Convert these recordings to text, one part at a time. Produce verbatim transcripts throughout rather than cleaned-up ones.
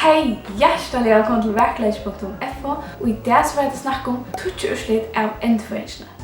Hey, hjartaliga vælkomin til vakurleiki punktum f o, og í dag so var hetta snakk um tíggju úrslit av endurføðingini.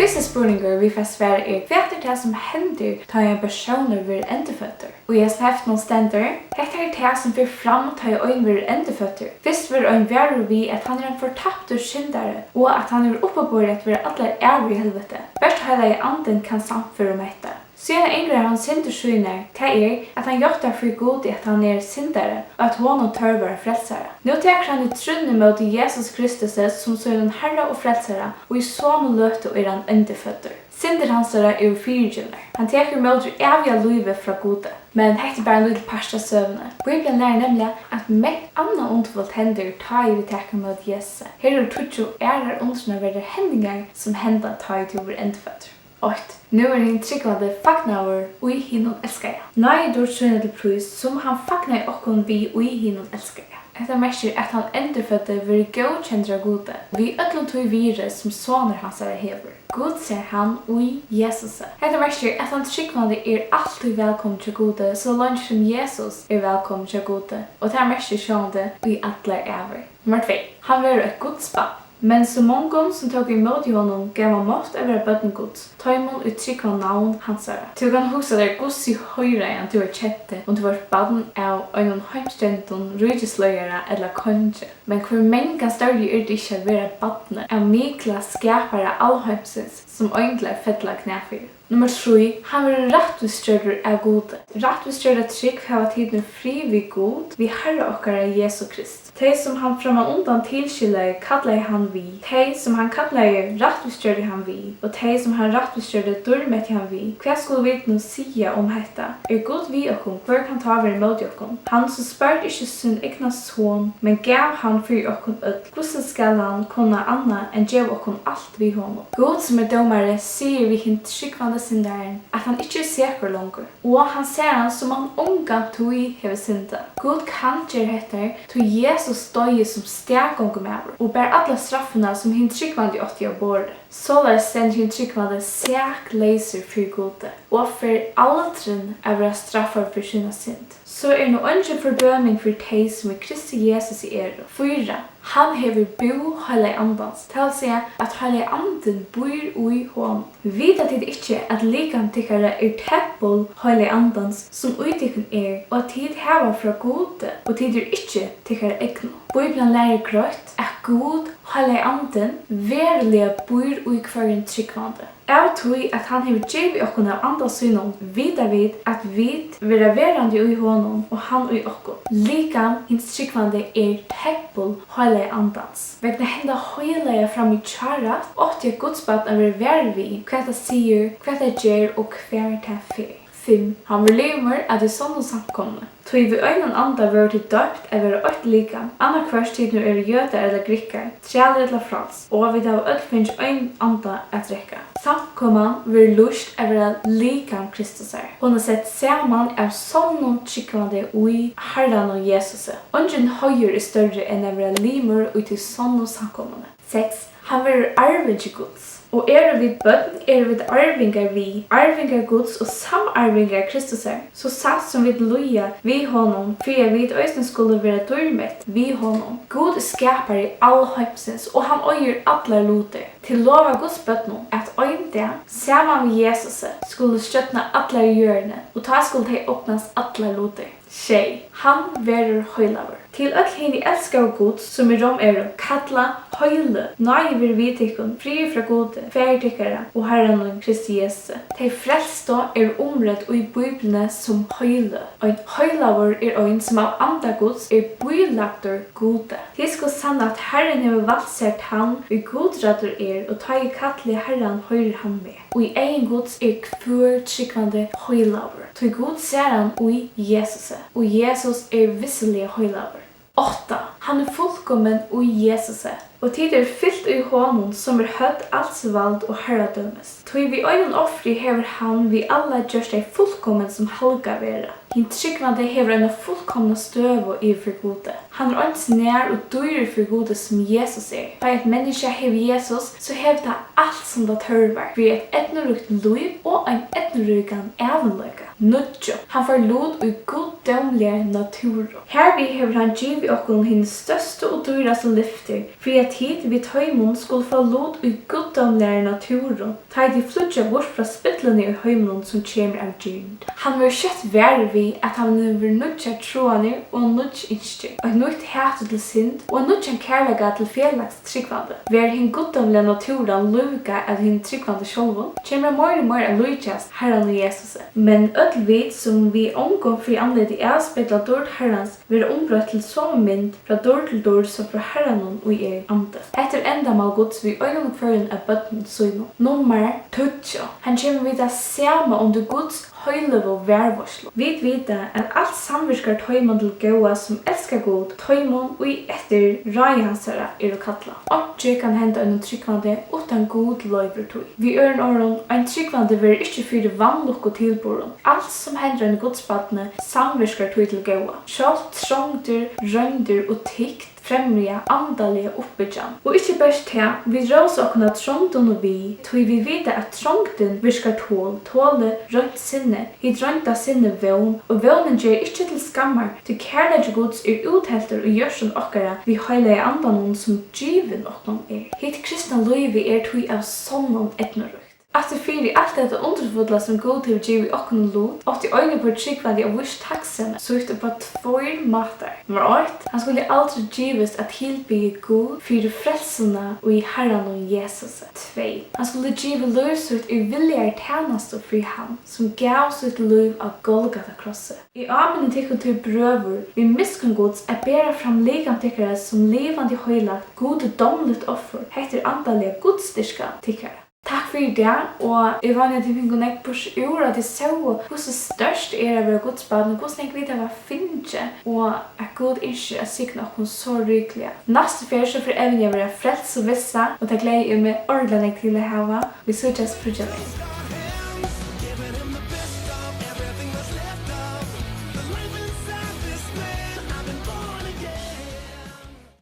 Fyrsti spurningur, vit fara at svara, er: Hvat er tað, sum hendir, tá ið ein persónur verður endurføddur? Og í hesum heftinum stendur: Hetta er tað, sum fer fram, tá ið ein verður endurføddur. Fyrst verður ein varur við, at hann er ein fortaptur syndari, og at hann hevur uppiborið at vera allar ævir í helviti. Bert Heilagi Andin kann sannføra um hetta. Síðan angrar hann syndir sínar, tað er, at hann játtar fyri Gudi, at hann er syndari, og at honum tørvar ein frelsara. Nú tekur hann í trúnni móti Jesus Kristusi sum sínum Harra og Frelsara, og í somu løtu er hann endurføddur. Syndir hansara eru fyrigivnar. Hann tekur ímóti æviga lívi frá Gudi. Men hetta er bara ein lítil partur av søguni. Bíblian lærir nemliga, at mangt annað undurfult hendir, tá ið vit taka ímóti Jesusi. Her eru tíggju aðrar undraverdar hendingar, sum henda, tá ið tú verður endurføddur. Eitt. Nú er hin trúgvandi fagnaður í hinum elskaða. Náði dýrd sína til prís, sum hann fagnaði okkum við í hinum elskaða. Hetta merkir, at tann endurføddi verður góðkendur av Gudi, við øllum tí virði, sum sonur hansara hevur. Gud sær hann í Jesusi. Hetta merkir, at tann trúgvandi er altíð vælkomin hjá Gudi, so leingi sum Jesus er vælkomin hjá Gudi, og tað merkir sjálvandi í allar ævir. Nummar tvey. Hann verður eitt Guds barn. Men so mongum, sum tóku ímóti honum, gav hann mátt at vera børn Guds, teimum, ið trúgva navn hansara. Tú kann hugsa tær, hvussu hoyraðan tú hevði kent teg, um tú vart barn av einum heimskendum ríkisleiðara ella kongi. Men hvør mangan størri er tað ikki at vera barni av mikla skapara alheimsins, sum einglar fella knæ fyri. Nummar trý. Hann verður rættvísgjørdur av Gudi. Rættvísgjørda trúgv hava tit nú frið við Gud, við Harra okkara Jesu Krist. Tey, sum hann frammanundan tilskilaði, kallaði hann við. Tey, sum hann kallaði, rættvísgjørdi hann við. Og tey, sum hann rættvísgjørdi, dýrmeti hann við. Hvat skulu vit nú siga um hetta? Er Gud við okkum, hvør kann tá vera ímóti okkum? Hann, sum spardi ikki sín egna son, men gav hann fyri okkum øll, hvussu skal hann kunna annað enn geva okkum alt við honum? Gud, sum er dómari, sigur við hin trúgvandi syndaran, at hann ikki er sekur longur, og hann sær hann, sum hann ongantíð hevur syndað. Gud kann gera hetta, tí Jesus doyði sum staðgongumaður og bar alla straffina, sum hin trúgvandi átti at borið. Soleiðis stendur hin trúgvandi sakleysur fyri Gudi og fer aldrin at verða straffaður fyri sína synd. So er nú eingin fordøming fyri tey, sum í Kristi Jesusi eru. Fýra. Hann hevur búð Heilaga Andans, tað vil siga, at Heilagi Andin býr í honum. Vita tit ikki, at likam tykkara er tempul Heilaga Andans, sum í tykkum er, og at tit hava frá Gudi, og tit eru ikki tykkara egnu? Bíblian lærir greitt, at Gud, Heilagi Andin, veruliga býr í hvørjum trúgvandi. Av tí, at hann hevur givið okkum av Anda sínum, vita vit, at vit verða verandi í honum og hann í okkum. Likam hins trúgvandi er tempul Heilaga Andans. Vegna henda heilaga framíhjárætt átti eitt Gudsbarn at verða varur við, hvat tað sigur, hvat tað ger og hvar tað fer. Fimm. Hann verður limur av tí sonnu samkomuni. Tí við einum anda vóru tit doypt at vera eitt likam, annaðhvørt tit nú eru jødar ella grikkar, trælir ella fræls, og vit hava øll fingið ein anda at drekka. Samkoman verður lýst at vera likam Kristusar. Hon er sett saman av sonnum trúgvandi í Harranum Jesusi. Eingin heiður er størri enn at vera limur í tí sonnu samkomuni. Seks. Hann verður arvingi Guds. Og eru vit børn, eru vit arvingar við, arvingar Guds og samarvingar Kristusar, so satt sum vit líða við honum, fyri at vit eisini skulu vera dýrmett við honum. Gud er skapari alheimsins, og hann eigur allar lutir. Til lof av Guds børnum, at ein dag, saman við Jesusi, skulu stjórna allari jørðini, og tá skulu tey ognast allar lutir. Sjey. Hann verður heilagur. Til øll hini elskaðu Guds, sum í Rom eru, kallað heiløg. Náði veri við tykkum, friður frá Gudi, Faðir tykkara og Harranum Kristi Jesusi. Tey frelstu eru umrødd í Bíbliuni sum heiløg. Ein heilagur er ein, sum av anda Guds er bílagdur Gudi. Tit skulu sanna, at Harrin hevur valt sær tann, ið gudræddur er, og tá eg kalli Harran, hoyrir hann meg. Í eygum Guds er hvør trúgvandi heilagur, tí Gud sær hann í Jesusi, og Jesus er vissiliga heilagur. Átta. Hann er fullkomin í Jesusi, og tit eru fylt í honum, sum er høvd als vald og harradømis. Tí við einum ofri hevur hann við alla gjørt tey fullkomin, sum halgað verða. Hin trúgvandi hevur eina fullkomna støðu yvir fyri Gudi. Hann er eins nær og dýrur fyri Gudi, sum Jesus er. Tá eitt menniskja hevur Jesus, so hevur tað alt, sum tað tørvar fyri eitt eydnuríkt lív og ein eydnuríkan ævinleika. Níggju. Hann fær lut í guddómligari natúru. Harvið hevur hann givið okkum hini størstu og dýrastu lyftir, fyri at tit við teimum skulu fáa lut í guddómligari natúru, tá ið tit flýggja burtur frá spilluni í heiminum, sum kemur av girnd. Hann verður skjótt varur við, at hann hevur nýggjar tráanir og nýggj ynski, eitt nýtt hatur til synd og ein nýggjan kærleika til felags trúgvandi. Verður hin guddómliga natúran lívgað av hinum trúgvandi sjálvum, kemur hann meira og meira at líkjast Harranum Jesusi. Men øll vit, sum við ongum fyri andliti avspegla dýrd Harrans, verða umbroytt til somu mynd frá dýrd til dýrd, sum frá Harranum, ið er andi. Hetta er endamál Guds við einum og hvørjum av børnum sínum. Nummar tíggju. Hann kemur við tað sama undir Guds heiligu varðveitslu. Vit vita, at alt samvirkar teimum til góða, sum elska Gud, teimum, ið eftir ráði hansara eru kallað. Einki kann henda einum trúgvandi, uttan Gud loyvir tí. Við øðrum orðum, ein trúgvandi verður ikki fyri vanlukku tilburðum. Alt, sum hendir einum Guds barni, samvirkar tí til góða. Sjálvt trongdir, royndir og tykt fremja andaliga uppbyggjan. Og ikki bert tað, vit rósa okkum av trongdum og við, tí vit vita, at trongdin virkar tol, tolið roynt sinni, hitt roynda sinnið vón, og vónin ger ikki til skammar, tí kærleiki Guds er útheltur í hjørtum okkara við heilaga Andanum, sum givin okkum er. Hitt kristna lívið er tí av sonnum eydnuríkt. Aftur fyri alt hetta undurfulla, sum Gud hevur givið okkum í lut, átti einigur trúgvandi at víst takksemi sítt upp á tveir mátar. Nummar eitt, hann skuldi aldri givist at tilbiðja Gud fyri frelsuna í Harranum Jesusi. Tvey, hann skuldi givið lív sítt í villigari tænastu fyri hann, sum gav sítt lív á Golgata krossi. Eg áminni tykkum tí, brøður, við miskunn Guds, at bera fram likam tykkara sum livandi heilagt, Gudi dámligt offur. Hetta er andaliga gudsdýrkan tykkara. Takk fyri í dag, og eg vóni, at tit fingu nógv burtur úr, at tit sóu, hvussu stórt er at vera Guds barn, og hvussu nógv vit hava fingið, og at Gud ynskir at signa okkum so ríkliga. Næstu ferð, so fer evnið at vera frelsi og vissa, og tað gleði eg meg ordiliga nógv til at hava. Vit síggjast fríggjadagin.